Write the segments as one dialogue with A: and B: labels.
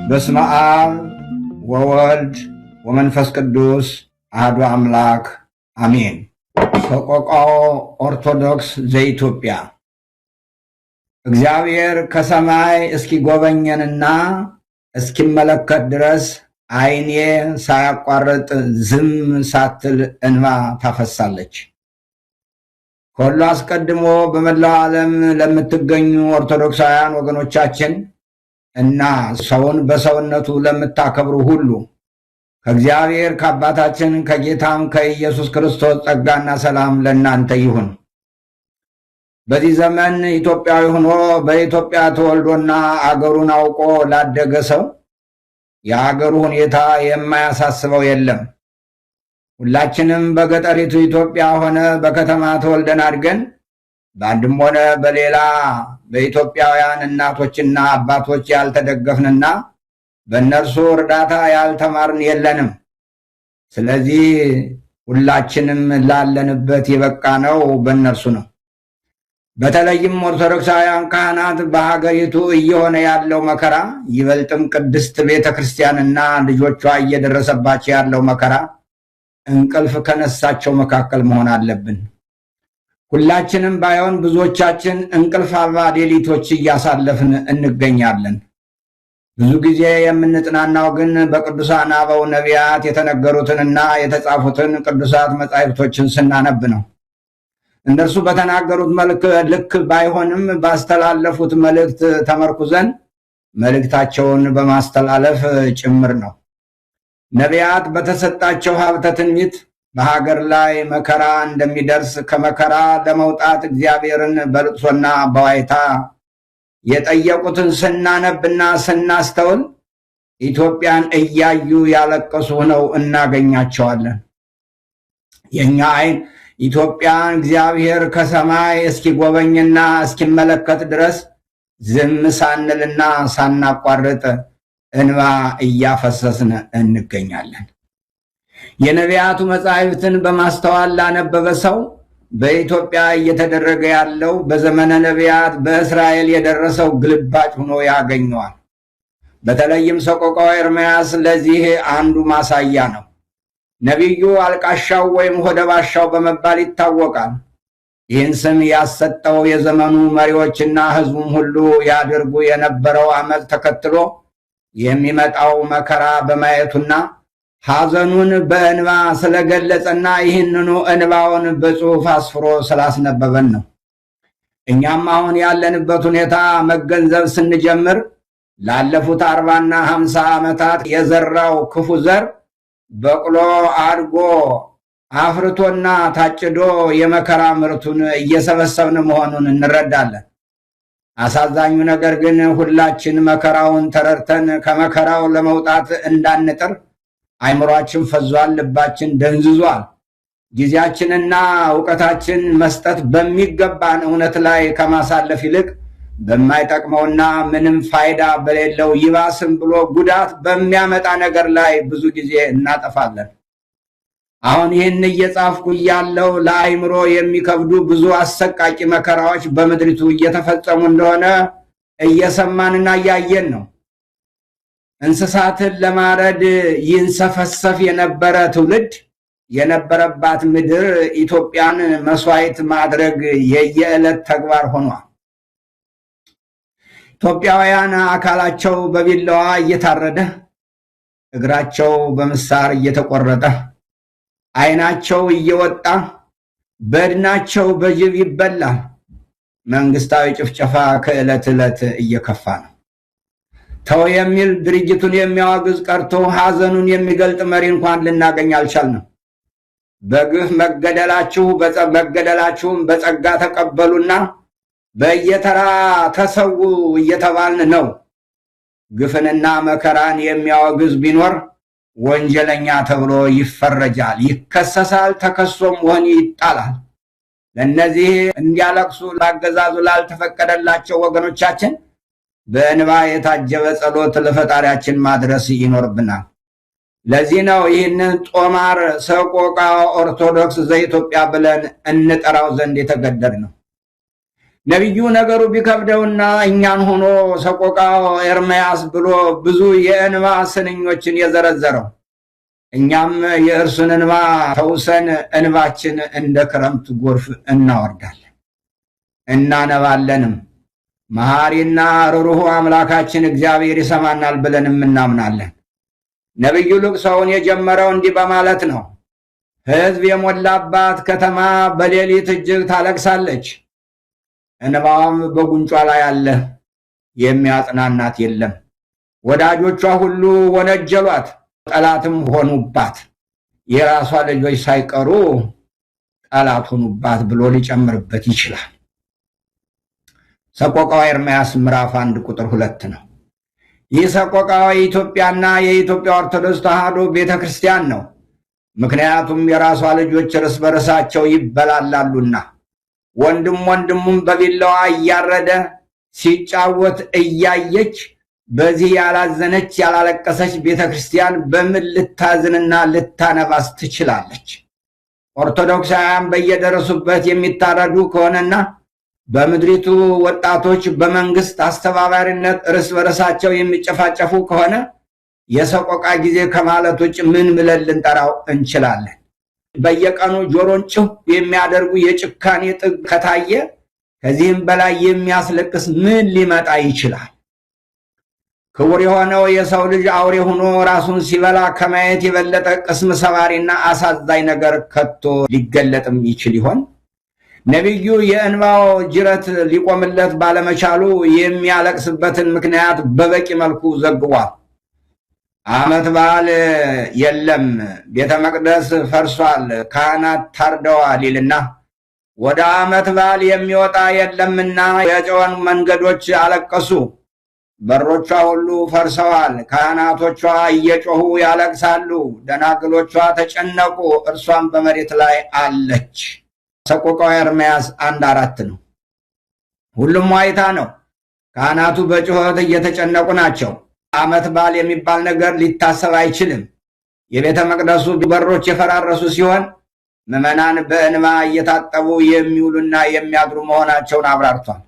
A: በስመ አብ ወወልድ ወመንፈስ ቅዱስ አሐዱ አምላክ አሜን። ሰቆቃወ ኦርቶዶክስ ዘኢትዮጵያ። እግዚአብሔር ከሰማይ እስኪጎበኘንና እስኪመለከት ድረስ ዓይኔ ሳያቋርጥ ዝም ሳትል እንባ ታፈሳለች። ከሁሉ አስቀድሞ በመላው ዓለም ለምትገኙ ኦርቶዶክሳውያን ወገኖቻችን እና ሰውን በሰውነቱ ለምታከብሩ ሁሉ ከእግዚአብሔር ከአባታችን ከጌታም ከኢየሱስ ክርስቶስ ጸጋና ሰላም ለእናንተ ይሁን። በዚህ ዘመን ኢትዮጵያዊ ሆኖ በኢትዮጵያ ተወልዶና አገሩን አውቆ ላደገ ሰው የአገሩ ሁኔታ የማያሳስበው የለም። ሁላችንም በገጠሪቱ ኢትዮጵያ ሆነ በከተማ ተወልደን አድገን በአንድም ሆነ በሌላ በኢትዮጵያውያን እናቶችና አባቶች ያልተደገፍንና በእነርሱ እርዳታ ያልተማርን የለንም። ስለዚህ ሁላችንም ላለንበት የበቃ ነው በእነርሱ ነው። በተለይም ኦርቶዶክሳውያን ካህናት በሀገሪቱ እየሆነ ያለው መከራ፣ ይበልጥም ቅድስት ቤተ ክርስቲያንና ልጆቿ እየደረሰባቸው ያለው መከራ እንቅልፍ ከነሳቸው መካከል መሆን አለብን። ሁላችንም ባይሆን ብዙዎቻችን እንቅልፍ አልባ ሌሊቶች እያሳለፍን እንገኛለን። ብዙ ጊዜ የምንጽናናው ግን በቅዱሳን አበው ነቢያት የተነገሩትንና የተጻፉትን ቅዱሳት መጻሕፍቶችን ስናነብ ነው። እነርሱ በተናገሩት መልክ ልክ ባይሆንም ባስተላለፉት መልእክት ተመርኩዘን መልእክታቸውን በማስተላለፍ ጭምር ነው። ነቢያት በተሰጣቸው ሀብተ ትንቢት በሀገር ላይ መከራ እንደሚደርስ፣ ከመከራ ለመውጣት እግዚአብሔርን በልቅሶና በዋይታ የጠየቁትን ስናነብና ስናስተውል ኢትዮጵያን እያዩ ያለቀሱ ሆነው እናገኛቸዋለን። የእኛ ዓይን ኢትዮጵያን እግዚአብሔር ከሰማይ እስኪጎበኝና እስኪመለከት ድረስ ዝም ሳንልና ሳናቋርጥ እንባ እያፈሰስን እንገኛለን። የነቢያቱ መጻሕፍትን በማስተዋል ላነበበ ሰው በኢትዮጵያ እየተደረገ ያለው በዘመነ ነቢያት በእስራኤል የደረሰው ግልባጭ ሆኖ ያገኘዋል። በተለይም ሰቆቃወ ኤርምያስ ለዚህ አንዱ ማሳያ ነው። ነቢዩ አልቃሻው ወይም ሆደባሻው በመባል ይታወቃል። ይህን ስም ያሰጠው የዘመኑ መሪዎችና ሕዝቡም ሁሉ ያደርጉ የነበረው አመፅ ተከትሎ የሚመጣው መከራ በማየቱና ሐዘኑን በእንባ ስለገለጸና ይህንኑ እንባውን በጽሑፍ አስፍሮ ስላስነበበን ነው። እኛም አሁን ያለንበት ሁኔታ መገንዘብ ስንጀምር ላለፉት 40ና 50 ዓመታት የዘራው ክፉ ዘር በቅሎ አድጎ አፍርቶና ታጭዶ የመከራ ምርቱን እየሰበሰብን መሆኑን እንረዳለን። አሳዛኙ ነገር ግን ሁላችን መከራውን ተረድተን ከመከራው ለመውጣት እንዳንጥር አይምሯችን ፈዟል፣ ልባችን ደንዝዟል። ጊዜያችንና እውቀታችን መስጠት በሚገባን እውነት ላይ ከማሳለፍ ይልቅ በማይጠቅመውና ምንም ፋይዳ በሌለው ይባስም ብሎ ጉዳት በሚያመጣ ነገር ላይ ብዙ ጊዜ እናጠፋለን። አሁን ይህን እየጻፍኩ እያለሁ ለአይምሮ የሚከብዱ ብዙ አሰቃቂ መከራዎች በምድሪቱ እየተፈጸሙ እንደሆነ እየሰማንና እያየን ነው። እንስሳትን ለማረድ ይንሰፈሰፍ የነበረ ትውልድ የነበረባት ምድር ኢትዮጵያን መስዋዕት ማድረግ የየዕለት ተግባር ሆኗል። ኢትዮጵያውያን አካላቸው በቢላዋ እየታረደ፣ እግራቸው በምሳር እየተቆረጠ፣ ዓይናቸው እየወጣ፣ በድናቸው በጅብ ይበላል። መንግስታዊ ጭፍጨፋ ከዕለት ዕለት እየከፋ ነው። ተው የሚል፣ ድርጅቱን የሚያወግዝ ቀርቶ ሐዘኑን የሚገልጥ መሪ እንኳን ልናገኝ አልቻልንም። በግፍ መገደላችሁ መገደላችሁም በጸጋ ተቀበሉና በየተራ ተሰዉ እየተባልን ነው። ግፍንና መከራን የሚያወግዝ ቢኖር ወንጀለኛ ተብሎ ይፈረጃል፣ ይከሰሳል፣ ተከሶም ወህኒ ይጣላል። ለእነዚህ እንዲያለቅሱ ላገዛዙ ላልተፈቀደላቸው ወገኖቻችን በእንባ የታጀበ ጸሎት ለፈጣሪያችን ማድረስ ይኖርብናል። ለዚህ ነው ይህንን ጦማር ሰቆቃ ኦርቶዶክስ ዘኢትዮጵያ ብለን እንጠራው ዘንድ የተገደድነው። ነቢዩ ነገሩ ቢከብደውና እኛን ሆኖ ሰቆቃው ኤርምያስ ብሎ ብዙ የእንባ ስንኞችን የዘረዘረው፣ እኛም የእርሱን እንባ ተውሰን እንባችን እንደ ክረምት ጎርፍ እናወርዳለን እናነባለንም። መሐሪና ርኅሩህ አምላካችን እግዚአብሔር ይሰማናል ብለንም እናምናለን። ነቢዩ ልቅሶውን የጀመረው እንዲህ በማለት ነው። ሕዝብ የሞላባት ከተማ በሌሊት እጅግ ታለቅሳለች፣ እንባዋም በጉንጯ ላይ አለ፣ የሚያጽናናት የለም። ወዳጆቿ ሁሉ ወነጀሏት፣ ጠላትም ሆኑባት፣ የራሷ ልጆች ሳይቀሩ ጠላት ሆኑባት ብሎ ሊጨምርበት ይችላል። ሰቆቃወ ኤርምያስ ምዕራፍ 1 ቁጥር 2 ነው። ይህ ሰቆቃወ የኢትዮጵያና የኢትዮጵያ ኦርቶዶክስ ተዋሕዶ ቤተክርስቲያን ነው። ምክንያቱም የራሷ ልጆች እርስ በርሳቸው ይበላላሉና፣ ወንድም ወንድሙም በቢላዋ እያረደ ሲጫወት እያየች በዚህ ያላዘነች ያላለቀሰች ቤተክርስቲያን በምን ልታዝንና ልታነባስ ትችላለች? ኦርቶዶክሳውያን በየደረሱበት የሚታረዱ ከሆነና በምድሪቱ ወጣቶች በመንግስት አስተባባሪነት እርስ በርሳቸው የሚጨፋጨፉ ከሆነ የሰቆቃ ጊዜ ከማለት ውጭ ምን ብለን ልንጠራው እንችላለን? በየቀኑ ጆሮን ጭው የሚያደርጉ የጭካኔ ጥግ ከታየ ከዚህም በላይ የሚያስለቅስ ምን ሊመጣ ይችላል? ክቡር የሆነው የሰው ልጅ አውሬ ሆኖ ራሱን ሲበላ ከማየት የበለጠ ቅስም ሰባሪና አሳዛኝ ነገር ከቶ ሊገለጥም ይችል ይሆን? ነቢዩ የእንባው ጅረት ሊቆምለት ባለመቻሉ የሚያለቅስበትን ምክንያት በበቂ መልኩ ዘግቧል። ዓመት በዓል የለም፣ ቤተ መቅደስ ፈርሷል፣ ካህናት ታርደዋል ይልና ወደ ዓመት በዓል የሚወጣ የለምና የጽዮን መንገዶች አለቀሱ፣ በሮቿ ሁሉ ፈርሰዋል፣ ካህናቶቿ እየጮሁ ያለቅሳሉ፣ ደናግሎቿ ተጨነቁ፣ እርሷም በመሬት ላይ አለች። ሰቆቃወ ኤርምያስ 1:4 ነው። ሁሉም ዋይታ ነው። ካህናቱ በጩኸት እየተጨነቁ ናቸው። ዓመት በዓል የሚባል ነገር ሊታሰብ አይችልም። የቤተ መቅደሱ በሮች የፈራረሱ ሲሆን ምዕመናን በእንባ እየታጠቡ የሚውሉና የሚያድሩ መሆናቸውን አብራርቷል።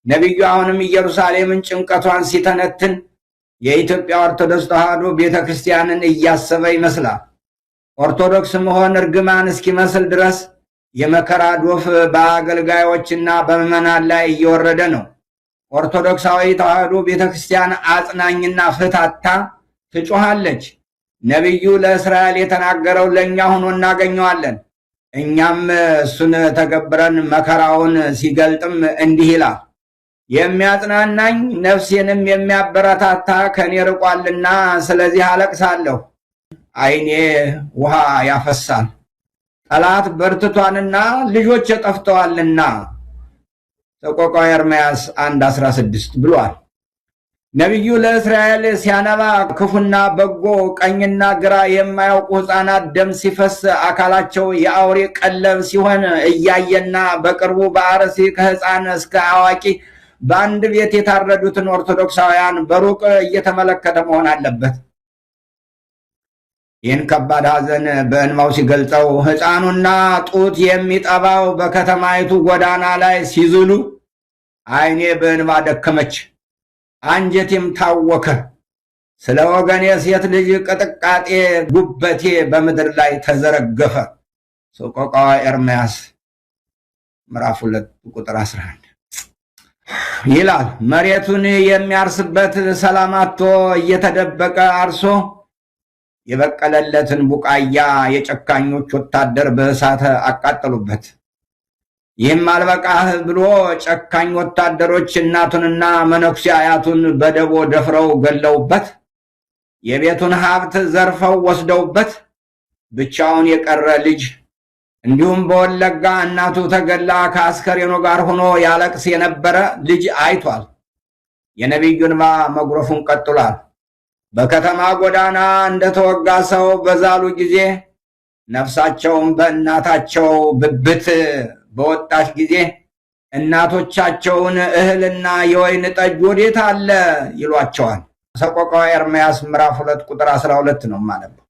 A: ነቢዩ አሁንም ኢየሩሳሌምን ጭንቀቷን ሲተነትን የኢትዮጵያ ኦርቶዶክስ ተዋሕዶ ቤተክርስቲያንን እያሰበ ይመስላል። ኦርቶዶክስ መሆን እርግማን እስኪመስል ድረስ የመከራ ዶፍ በአገልጋዮችና በምዕመናን ላይ እየወረደ ነው። ኦርቶዶክሳዊ ተዋሕዶ ቤተክርስቲያን አጽናኝና ፍታታ ትጮኻለች። ነቢዩ ለእስራኤል የተናገረው ለእኛ ሆኖ እናገኘዋለን። እኛም እሱን ተገብረን መከራውን ሲገልጥም እንዲህ ይላል። የሚያጽናናኝ ነፍሴንም የሚያበረታታ ከኔ ርቋልና ስለዚህ አለቅሳለሁ፣ ዓይኔ ውሃ ያፈሳል። ጠላት በርትቷንና ልጆች ጠፍተዋልና ሰቆቃወ ኤርምያስ 1:16 ብሏል። ነቢዩ ለእስራኤል ሲያነባ ክፉና በጎ ቀኝና ግራ የማያውቁ ሕፃናት ደም ሲፈስ አካላቸው የአውሬ ቀለብ ሲሆን እያየና በቅርቡ በአርሲ ከሕፃን እስከ አዋቂ በአንድ ቤት የታረዱትን ኦርቶዶክሳውያን በሩቅ እየተመለከተ መሆን አለበት። ይህን ከባድ ሐዘን በእንባው ሲገልጸው ሕፃኑና ጡት የሚጠባው በከተማይቱ ጎዳና ላይ ሲዝሉ ዓይኔ በእንባ ደከመች፣ አንጀቴም ታወከ። ስለ ወገኔ ሴት ልጅ ቅጥቃጤ ጉበቴ በምድር ላይ ተዘረገፈ። ሰቆቃወ ኤርምያስ ምዕራፍ 2 ቁጥር 11 ይላል። መሬቱን የሚያርስበት ሰላም አጥቶ እየተደበቀ አርሶ የበቀለለትን ቡቃያ የጨካኞች ወታደር በእሳት አቃጠሉበት። ይህም አልበቃህ ብሎ ጨካኝ ወታደሮች እናቱንና መነኩሴ አያቱን በደቦ ደፍረው ገለውበት፣ የቤቱን ሀብት ዘርፈው ወስደውበት ብቻውን የቀረ ልጅ፣ እንዲሁም በወለጋ እናቱ ተገላ ከአስከሬኑ ጋር ሆኖ ያለቅስ የነበረ ልጅ አይቷል። የነቢዩ እንባ መጉረፉን ቀጥሏል። በከተማ ጎዳና እንደተወጋ ሰው በዛሉ ጊዜ፣ ነፍሳቸውን በእናታቸው ብብት በወጣች ጊዜ እናቶቻቸውን እህልና የወይን ጠጅ ወዴት አለ ይሏቸዋል። ሰቆቃወ ኤርምያስ ምዕራፍ 2 ቁጥር 12 ነው ማለት ነው።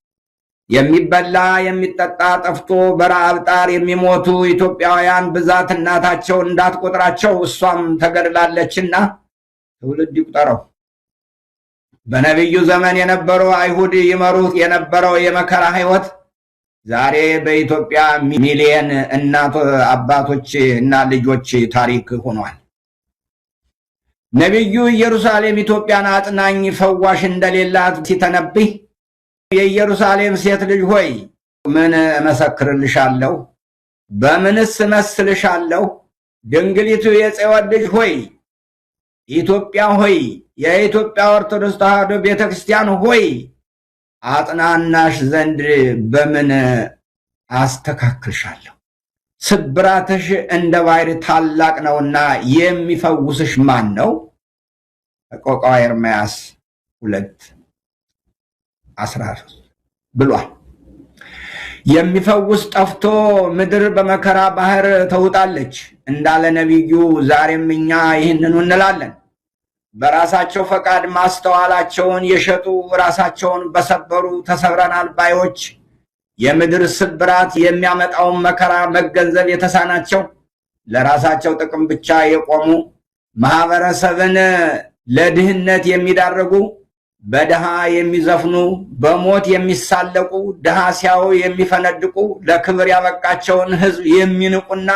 A: የሚበላ የሚጠጣ ጠፍቶ በረሃብ ጣር የሚሞቱ ኢትዮጵያውያን ብዛት እናታቸው እንዳትቆጥራቸው እሷም ተገድላለችና ትውልድ ይቁጠረው። በነቢዩ ዘመን የነበሩ አይሁድ ይመሩት የነበረው የመከራ ሕይወት ዛሬ በኢትዮጵያ ሚሊየን እናት አባቶች እና ልጆች ታሪክ ሆኗል። ነቢዩ ኢየሩሳሌም ኢትዮጵያን አጽናኝ ፈዋሽ እንደሌላት ሲተነብይ የኢየሩሳሌም ሴት ልጅ ሆይ ምን እመሰክርልሻለሁ? በምንስ እመስልሻለሁ? ድንግሊቱ የጽዮን ልጅ ሆይ ኢትዮጵያ ሆይ የኢትዮጵያ ኦርቶዶክስ ተዋሕዶ ቤተክርስቲያን ሆይ አጽናናሽ ዘንድ በምን አስተካክልሻለሁ? ስብራትሽ እንደ ባሕር ታላቅ ነውና የሚፈውስሽ ማን ነው? ሰቆቃወ ኤርምያስ 2:13 ብሏል። የሚፈውስ ጠፍቶ ምድር በመከራ ባህር ተውጣለች እንዳለ ነቢዩ ዛሬም እኛ ይህንኑ እንላለን። በራሳቸው ፈቃድ ማስተዋላቸውን የሸጡ ራሳቸውን በሰበሩ ተሰብረናል ባዮች የምድር ስብራት የሚያመጣውን መከራ መገንዘብ የተሳናቸው ለራሳቸው ጥቅም ብቻ የቆሙ ማህበረሰብን ለድህነት የሚዳርጉ በድሃ የሚዘፍኑ በሞት የሚሳለቁ ድሃ ሲያዩ የሚፈነድቁ ለክብር ያበቃቸውን ሕዝብ የሚንቁና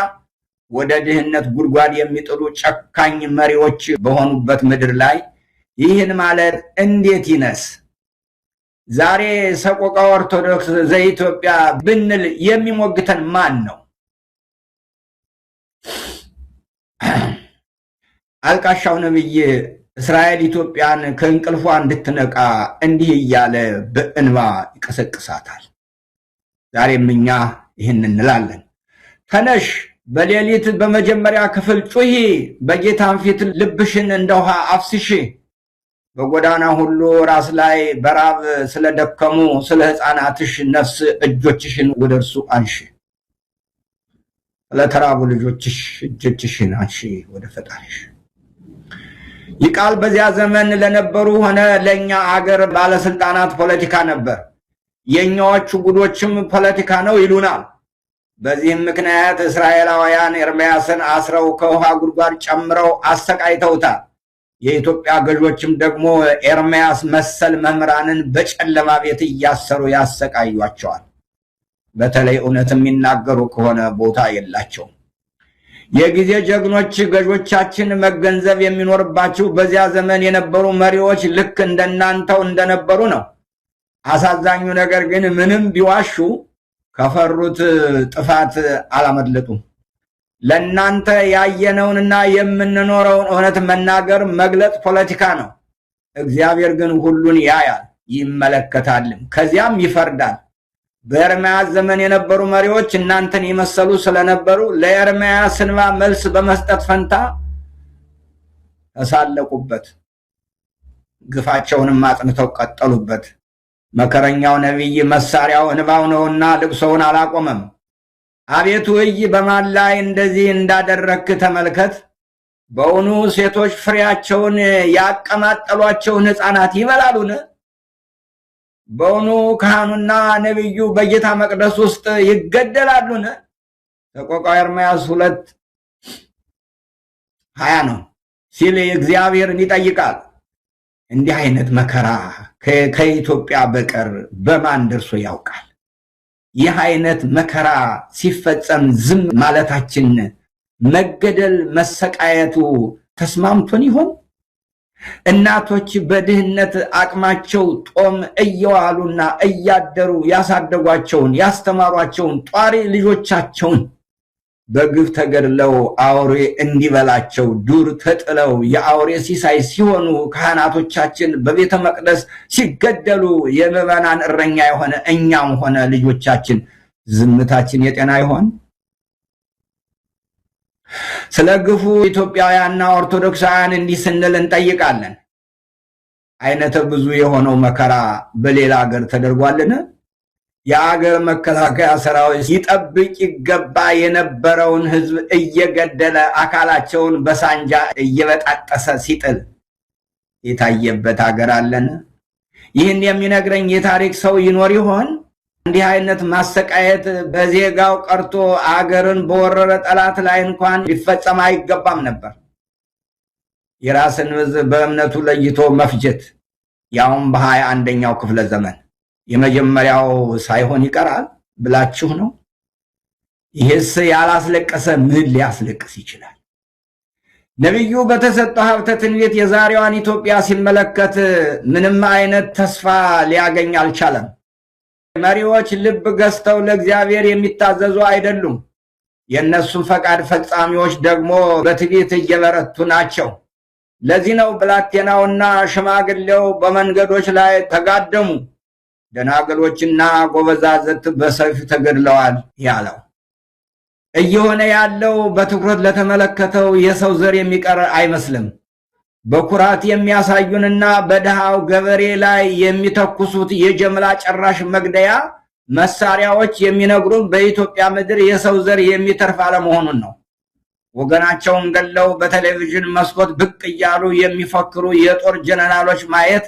A: ወደ ድህነት ጉድጓድ የሚጥሉ ጨካኝ መሪዎች በሆኑበት ምድር ላይ ይህን ማለት እንዴት ይነስ? ዛሬ ሰቆቃ ኦርቶዶክስ ዘኢትዮጵያ ብንል የሚሞግተን ማን ነው? አልቃሻው ነብይ እስራኤል ኢትዮጵያን ከእንቅልፏ እንድትነቃ እንዲህ እያለ በእንባ ይቀሰቅሳታል። ዛሬም እኛ ይህን እንላለን። ተነሽ፣ በሌሊት በመጀመሪያ ክፍል ጩሂ፣ በጌታም ፊት ልብሽን እንደ ውሃ አፍስሺ። በጎዳና ሁሉ ራስ ላይ በራብ ስለደከሙ ስለ ሕፃናትሽ ነፍስ እጆችሽን ወደ እርሱ አንሺ። ስለተራቡ ልጆችሽ እጆችሽን አንሺ ወደ ፈጣሪሽ። ይህ ቃል በዚያ ዘመን ለነበሩ ሆነ ለኛ አገር ባለስልጣናት ፖለቲካ ነበር። የኛዎቹ ጉዶችም ፖለቲካ ነው ይሉናል። በዚህም ምክንያት እስራኤላውያን ኤርምያስን አስረው ከውሃ ጉድጓድ ጨምረው አሰቃይተውታል። የኢትዮጵያ ገዦችም ደግሞ ኤርምያስ መሰል መምህራንን በጨለማ ቤት እያሰሩ ያሰቃዩቸዋል። በተለይ እውነት የሚናገሩ ከሆነ ቦታ የላቸውም። የጊዜ ጀግኖች ገዦቻችን መገንዘብ የሚኖርባችሁ በዚያ ዘመን የነበሩ መሪዎች ልክ እንደናንተው እንደነበሩ ነው። አሳዛኙ ነገር ግን ምንም ቢዋሹ ከፈሩት ጥፋት አላመለጡም። ለናንተ ያየነውንና የምንኖረውን እውነት መናገር መግለጽ ፖለቲካ ነው። እግዚአብሔር ግን ሁሉን ያያል ይመለከታልም፣ ከዚያም ይፈርዳል። በኤርምያስ ዘመን የነበሩ መሪዎች እናንተን የመሰሉ ስለነበሩ ለኤርምያስ እንባ መልስ በመስጠት ፈንታ ተሳለቁበት፣ ግፋቸውንም አጽንተው ቀጠሉበት። መከረኛው ነቢይ መሳሪያው እንባው ነውና ልቅሶውን አላቆመም። አቤቱ እይ፣ በማን ላይ እንደዚህ እንዳደረግክ ተመልከት። በውኑ ሴቶች ፍሬያቸውን ያቀማጠሏቸውን ሕፃናት ይበላሉን? በውኑ ካህኑና ነቢዩ በጌታ መቅደስ ውስጥ ይገደላሉን? ሰቆቃወ ኤርምያስ 2:20 ነው ሲል እግዚአብሔርን ይጠይቃል። እንዲህ አይነት መከራ ከኢትዮጵያ በቀር በማን ደርሶ ያውቃል? ይህ አይነት መከራ ሲፈጸም ዝም ማለታችን መገደል መሰቃየቱ ተስማምቶን ይሆን? እናቶች በድህነት አቅማቸው ጦም እየዋሉና እያደሩ ያሳደጓቸውን ያስተማሯቸውን ጧሪ ልጆቻቸውን በግፍ ተገድለው አውሬ እንዲበላቸው ዱር ተጥለው የአውሬ ሲሳይ ሲሆኑ ካህናቶቻችን በቤተ መቅደስ ሲገደሉ የምዕመናን እረኛ የሆነ እኛም ሆነ ልጆቻችን ዝምታችን የጤና ይሆን? ስለ ግፉ ኢትዮጵያውያንና ኦርቶዶክሳውያን እንዲህ ስንል እንጠይቃለን። አይነተ ብዙ የሆነው መከራ በሌላ ሀገር ተደርጓልን? የአገር መከላከያ ሰራዊት ይጠብቅ ይገባ የነበረውን ሕዝብ እየገደለ አካላቸውን በሳንጃ እየበጣጠሰ ሲጥል የታየበት አገር አለን? ይህን የሚነግረኝ የታሪክ ሰው ይኖር ይሆን? እንዲህ አይነት ማሰቃየት በዜጋው ቀርቶ አገርን በወረረ ጠላት ላይ እንኳን ሊፈጸም አይገባም ነበር። የራስን ሕዝብ በእምነቱ ለይቶ መፍጀት ያውም በ21ኛው ክፍለ ዘመን የመጀመሪያው ሳይሆን ይቀራል ብላችሁ ነው? ይህስ ያላስለቀሰ ምን ሊያስለቅስ ይችላል? ነቢዩ በተሰጠው ሀብተ ትንቢት የዛሬዋን ኢትዮጵያ ሲመለከት ምንም አይነት ተስፋ ሊያገኝ አልቻለም። መሪዎች ልብ ገዝተው ለእግዚአብሔር የሚታዘዙ አይደሉም። የእነሱን ፈቃድ ፈጻሚዎች ደግሞ በትዕቢት እየበረቱ ናቸው። ለዚህ ነው ብላቴናውና ሽማግሌው በመንገዶች ላይ ተጋደሙ፣ ደናግሎችና ጎበዛዝት በሰይፍ ተገድለዋል ያለው። እየሆነ ያለው በትኩረት ለተመለከተው የሰው ዘር የሚቀር አይመስልም። በኩራት የሚያሳዩንና በድሃው ገበሬ ላይ የሚተኩሱት የጀምላ ጨራሽ መግደያ መሳሪያዎች የሚነግሩን በኢትዮጵያ ምድር የሰው ዘር የሚተርፍ አለመሆኑን ነው። ወገናቸውን ገለው በቴሌቪዥን መስኮት ብቅ እያሉ የሚፎክሩ የጦር ጀነራሎች ማየት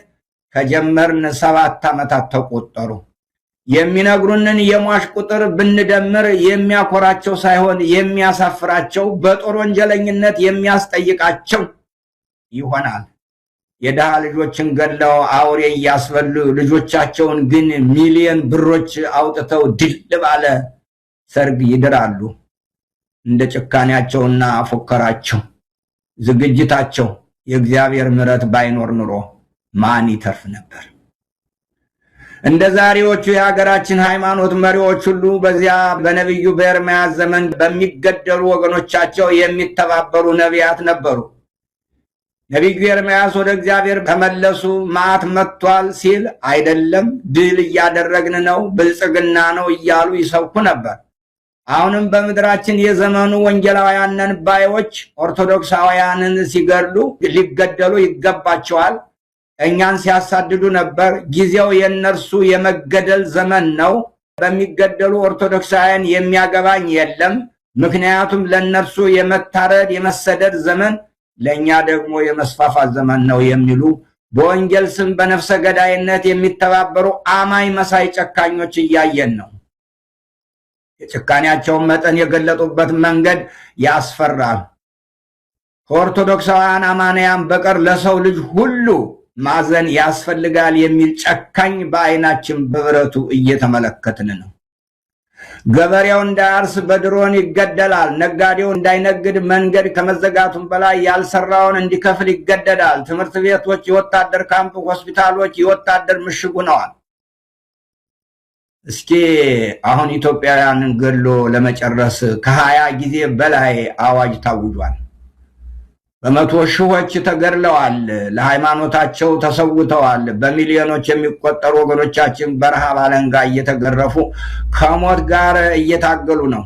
A: ከጀመርን 7 ዓመታት ተቆጠሩ። የሚነግሩንን የሟች ቁጥር ብንደምር የሚያኮራቸው ሳይሆን የሚያሳፍራቸው፣ በጦር ወንጀለኝነት የሚያስጠይቃቸው ይሆናል። የድሃ ልጆችን ገድለው አውሬ እያስበሉ ልጆቻቸውን ግን ሚሊዮን ብሮች አውጥተው ድል ባለ ሰርግ ይድራሉ። እንደ ጭካኔያቸውና ፎከራቸው ዝግጅታቸው የእግዚአብሔር ምሕረት ባይኖር ኑሮ ማን ይተርፍ ነበር? እንደ ዛሬዎቹ የሀገራችን ሃይማኖት መሪዎች ሁሉ በዚያ በነቢዩ በኤርምያስ ዘመን በሚገደሉ ወገኖቻቸው የሚተባበሩ ነቢያት ነበሩ። ነቢዩ ኤርምያስ ወደ እግዚአብሔር ተመለሱ፣ መዓት መጥቷል ሲል አይደለም ድል እያደረግን ነው፣ ብልጽግና ነው እያሉ ይሰብኩ ነበር። አሁንም በምድራችን የዘመኑ ወንጌላውያን ነን ባዮች ኦርቶዶክሳውያንን ሲገድሉ ሊገደሉ ይገባቸዋል፣ እኛን ሲያሳድዱ ነበር። ጊዜው የእነርሱ የመገደል ዘመን ነው። በሚገደሉ ኦርቶዶክሳውያን የሚያገባኝ የለም። ምክንያቱም ለእነርሱ የመታረድ የመሰደድ ዘመን፣ ለእኛ ደግሞ የመስፋፋት ዘመን ነው የሚሉ በወንጌል ስም በነፍሰ ገዳይነት የሚተባበሩ አማኝ መሳይ ጨካኞች እያየን ነው። የጭካኔያቸውን መጠን የገለጡበት መንገድ ያስፈራል። ከኦርቶዶክሳውያን አማንያን በቀር ለሰው ልጅ ሁሉ ማዘን ያስፈልጋል የሚል ጨካኝ በዓይናችን በብረቱ እየተመለከትን ነው። ገበሬው እንዳያርስ በድሮን ይገደላል። ነጋዴው እንዳይነግድ መንገድ ከመዘጋቱም በላይ ያልሰራውን እንዲከፍል ይገደዳል። ትምህርት ቤቶች የወታደር ካምፕ፣ ሆስፒታሎች የወታደር ምሽግ ሆነዋል። እስኪ አሁን ኢትዮጵያውያንን ገድሎ ለመጨረስ ከ20 ጊዜ በላይ አዋጅ ታውጇል። በመቶ ሺዎች ተገድለዋል። ለሃይማኖታቸው ተሰውተዋል። በሚሊዮኖች የሚቆጠሩ ወገኖቻችን በረሃብ አለንጋ እየተገረፉ ከሞት ጋር እየታገሉ ነው።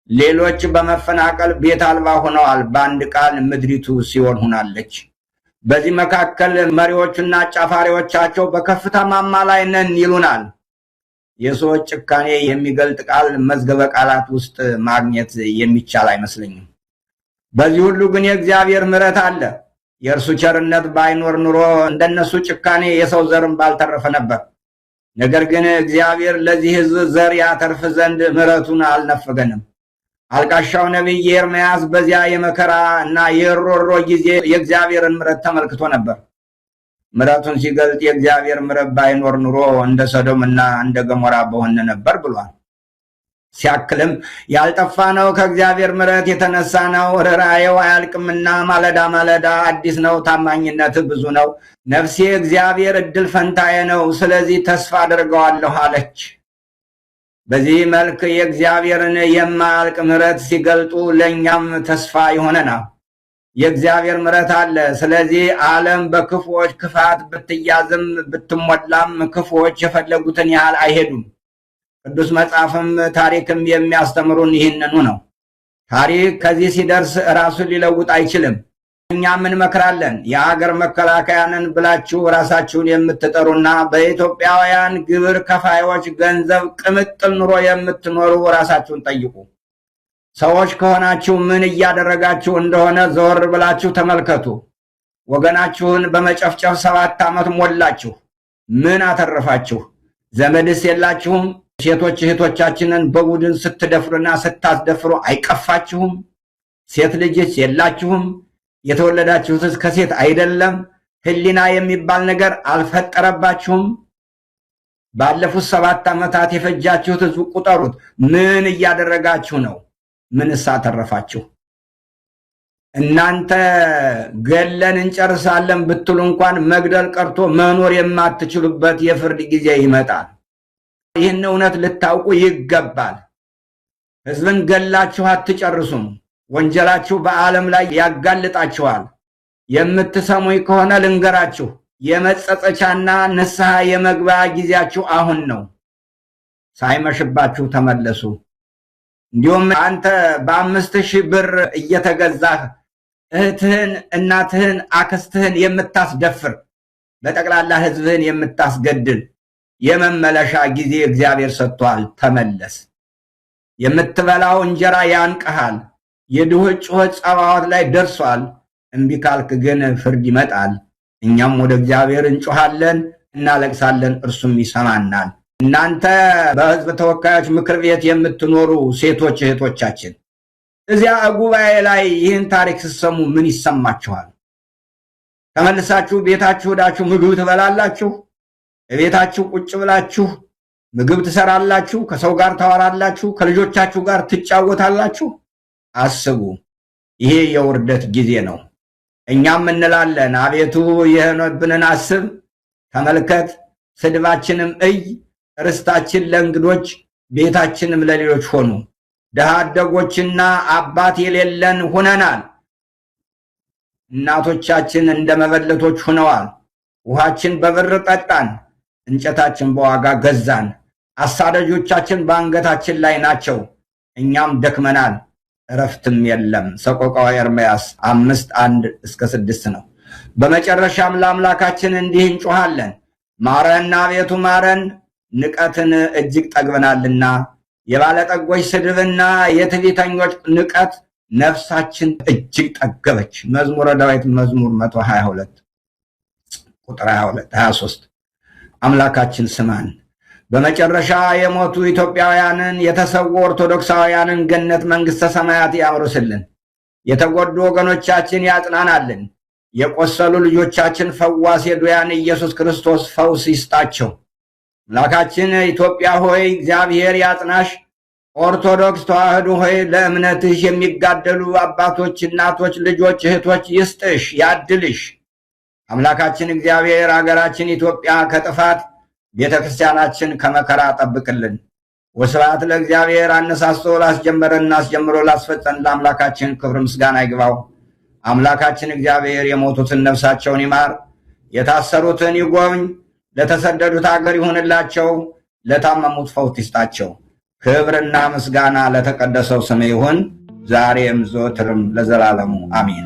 A: ሌሎች በመፈናቀል ቤት አልባ ሆነዋል። በአንድ ቃል ምድሪቱ ሲኦል ሆናለች። በዚህ መካከል መሪዎቹና አጫፋሪዎቻቸው በከፍታ ማማ ላይ ነን ይሉናል። የሰዎች ጭካኔ የሚገልጥ ቃል መዝገበ ቃላት ውስጥ ማግኘት የሚቻል አይመስለኝም። በዚህ ሁሉ ግን የእግዚአብሔር ምሕረት አለ። የእርሱ ቸርነት ባይኖር ኑሮ እንደነሱ ጭካኔ የሰው ዘርም ባልተረፈ ነበር። ነገር ግን እግዚአብሔር ለዚህ ሕዝብ ዘር ያተርፍ ዘንድ ምሕረቱን አልነፈገንም። አልቃሻው ነቢይ ኤርምያስ በዚያ የመከራ እና የሮሮ ጊዜ የእግዚአብሔርን ምሕረት ተመልክቶ ነበር። ምሕረቱን ሲገልጥ የእግዚአብሔር ምሕረት ባይኖር ኑሮ እንደ ሰዶምና እንደ ገሞራ በሆነ ነበር ብሏል። ሲያክልም ያልጠፋ ነው ከእግዚአብሔር ምሕረት የተነሳ ነው፣ ርኅራኄው አያልቅምና ማለዳ ማለዳ አዲስ ነው፣ ታማኝነት ብዙ ነው። ነፍሴ እግዚአብሔር እድል ፈንታዬ ነው፣ ስለዚህ ተስፋ አድርገዋለሁ አለች። በዚህ መልክ የእግዚአብሔርን የማያልቅ ምሕረት ሲገልጡ ለእኛም ተስፋ ይሆነናል። የእግዚአብሔር ምሕረት አለ። ስለዚህ ዓለም በክፉዎች ክፋት ብትያዝም ብትሞላም ክፉዎች የፈለጉትን ያህል አይሄዱም። ቅዱስ መጽሐፍም ታሪክም የሚያስተምሩን ይህንኑ ነው። ታሪክ ከዚህ ሲደርስ ራሱን ሊለውጥ አይችልም። እኛም እንመክራለን። የሀገር መከላከያ ነን ብላችሁ ራሳችሁን የምትጠሩና በኢትዮጵያውያን ግብር ከፋዮች ገንዘብ ቅምጥል ኑሮ የምትኖሩ ራሳችሁን ጠይቁ። ሰዎች ከሆናችሁ ምን እያደረጋችሁ እንደሆነ ዘወር ብላችሁ ተመልከቱ። ወገናችሁን በመጨፍጨፍ 7 ዓመት ሞላችሁ። ምን አተረፋችሁ? ዘመድስ የላችሁም? ሴቶች እህቶቻችንን በቡድን ስትደፍሩና ስታስደፍሩ አይቀፋችሁም? ሴት ልጅስ የላችሁም? የተወለዳችሁትስ ከሴት አይደለም? ሕሊና የሚባል ነገር አልፈጠረባችሁም? ባለፉት 7 ዓመታት የፈጃችሁት ሕዝብ ቁጠሩት። ምን እያደረጋችሁ ነው? ምንስ አተረፋችሁ? እናንተ ገለን እንጨርሳለን ብትሉ እንኳን መግደል ቀርቶ መኖር የማትችሉበት የፍርድ ጊዜ ይመጣል። ይህን እውነት ልታውቁ ይገባል። ሕዝብን ገላችሁ አትጨርሱም። ወንጀላችሁ በዓለም ላይ ያጋልጣችኋል። የምትሰሙኝ ከሆነ ልንገራችሁ፣ የመጸጸቻና ንስሐ የመግቢያ ጊዜያችሁ አሁን ነው። ሳይመሽባችሁ ተመለሱ። እንዲሁም አንተ በ5,000 ብር እየተገዛህ እህትህን፣ እናትህን፣ አክስትህን የምታስደፍር በጠቅላላ ሕዝብህን የምታስገድል የመመለሻ ጊዜ እግዚአብሔር ሰጥቷል። ተመለስ። የምትበላው እንጀራ ያንቀሃል። የድሆች ጩኸት ጸባዖት ላይ ደርሷል። እምቢ ካልክ ግን ፍርድ ይመጣል። እኛም ወደ እግዚአብሔር እንጮሃለን፣ እናለቅሳለን፣ እርሱም ይሰማናል። እናንተ በሕዝብ ተወካዮች ምክር ቤት የምትኖሩ ሴቶች እህቶቻችን እዚያ ጉባኤ ላይ ይህን ታሪክ ስትሰሙ ምን ይሰማችኋል? ተመልሳችሁ ቤታችሁ ሄዳችሁ ምግብ ትበላላችሁ? ቤታችሁ ቁጭ ብላችሁ ምግብ ትሰራላችሁ? ከሰው ጋር ታወራላችሁ? ከልጆቻችሁ ጋር ትጫወታላችሁ? አስቡ። ይሄ የውርደት ጊዜ ነው። እኛም እንላለን፣ አቤቱ የሆነብንን አስብ፣ ተመልከት፣ ስድባችንም እይ። ርስታችን ለእንግዶች ቤታችንም ለሌሎች ሆኑ። ድሃ አደጎችና አባት የሌለን ሆነናል። እናቶቻችን እንደ መበለቶች ሆነዋል። ውሃችን በብር ጠጣን፣ እንጨታችን በዋጋ ገዛን። አሳዳጆቻችን በአንገታችን ላይ ናቸው። እኛም ደክመናል፣ እረፍትም የለም። ሰቆቃወ ኤርምያስ 5:1-6 ነው። በመጨረሻም ለአምላካችን እንዲህ እንጮሃለን፣ ማረን አቤቱ ማረን፣ ንቀትን እጅግ ጠግበናልና። የባለጠጎች ስድብና የትዕቢተኞች ንቀት ነፍሳችን እጅግ ጠገበች። መዝሙረ ዳዊት መዝሙር 122 ቁጥር 22 23። አምላካችን ስማን። በመጨረሻ የሞቱ ኢትዮጵያውያንን የተሰዉ ኦርቶዶክሳውያንን ገነት መንግሥተ ሰማያት ያውርስልን። የተጎዱ ወገኖቻችን ያጽናናልን። የቆሰሉ ልጆቻችን ፈዋስ የዱያን ኢየሱስ ክርስቶስ ፈውስ ይስጣቸው። አምላካችን ኢትዮጵያ ሆይ እግዚአብሔር ያጽናሽ። ኦርቶዶክስ ተዋሕዶ ሆይ ለእምነትሽ የሚጋደሉ አባቶች፣ እናቶች፣ ልጆች፣ እህቶች ይስጥሽ፣ ያድልሽ። አምላካችን እግዚአብሔር አገራችን ኢትዮጵያ ከጥፋት ቤተክርስቲያናችን ከመከራ ጠብቅልን። ወስብሐት ለእግዚአብሔር። አነሳስቶ ላስጀመረን አስጀምሮ ላስፈጸን ለአምላካችን ክብር ምስጋና ይግባው። አምላካችን እግዚአብሔር የሞቱትን ነፍሳቸውን ይማር፣ የታሰሩትን ይጎብኝ፣ ለተሰደዱት አገር ይሁንላቸው፣ ለታመሙት ፈውስ ይስጣቸው። ክብርና ምስጋና ለተቀደሰው ስም ይሁን ዛሬም ዘወትርም ለዘላለሙ አሜን።